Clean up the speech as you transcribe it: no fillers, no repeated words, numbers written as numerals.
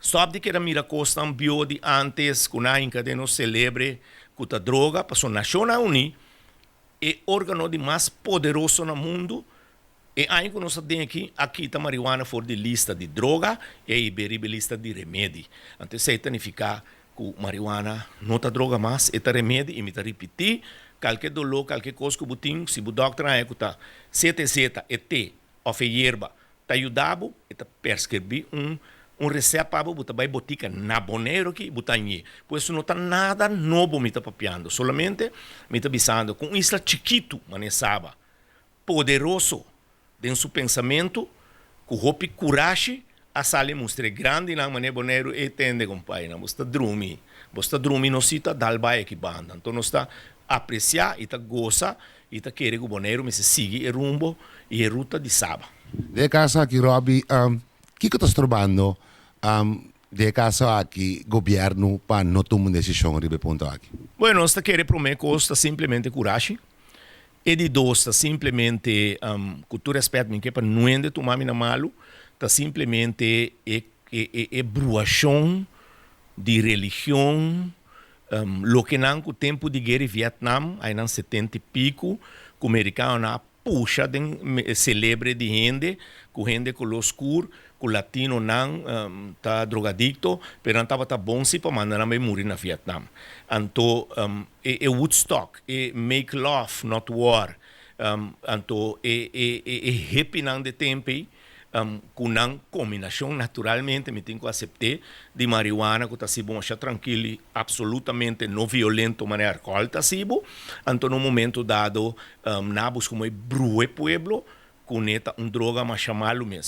Stòp di keda mira kosnan bieu di antes ku nan a hinka den nos selebre ku ta droga, pasobra Nashonnan Uní, e órgano di mas poderoso na mundu, e aña ku nos ta den aki, a kita marihuana for di lista di droga i a hib'é riba e lista di remedi. Anto esei ta nifiká ku marihuana no ta droga mas, e ta remedi i mi ta ripití, kalke doló, kalke kos ku bo tin, si bo dòkter haña ku ta CTZ, e té òf e yerba ta yuda bo, e ta perskribí un un resèpt pa bo, bo ta bai botika na Boneiru aki, bo ta hañ'é. Pues no ta nada nobo mi ta papiando, solamente mi ta bisando ku un isla chikitu manera Saba, poderoso den su pensamentu, ku hopi kurashi a sali mustra e grandinan manera Boneiru, e tende kompainan, bo sta drumi, bo sta drumi nos si ta dal bai aki banda. Anto nos ta apresiá i ta gosa i ta kere ku Boneiru mester sigui e rumbo i e ruta di Saba. Den e kaso aki Robby, kiko ta strobando den e kaso aki gobièrnu pa no tuma un desishon riba e punto aki? Bueno, nos ta kere promé kos ta simplemente kurashi. E di dos ta simplemente, ku tur rèspèt mi ke pa nuende tuma mi na malu, ta simplemente e e bruashon di religion, loke nan ku tempu di guera di Vietnam, ainan setenta i piku, ku merikanonan a pusha den selebre di hende, ku hende koló skur, ku latinonan ta drogadikto, pero nan tabata bon si pa manda nan bai muri na Vietnam. Anto e Woodstock, e make love not war, anto e e hippienan de tempu ei, ku nan kombinashon naturalmente mi tin ku asept'é di marihuana ku ta hasi bo masha trankil i absolutamente no violento manera alkohòl ta hasi bo, anto na un momento dado nan a buska como e brua e pueblo kuné ta un droga masha malu mes.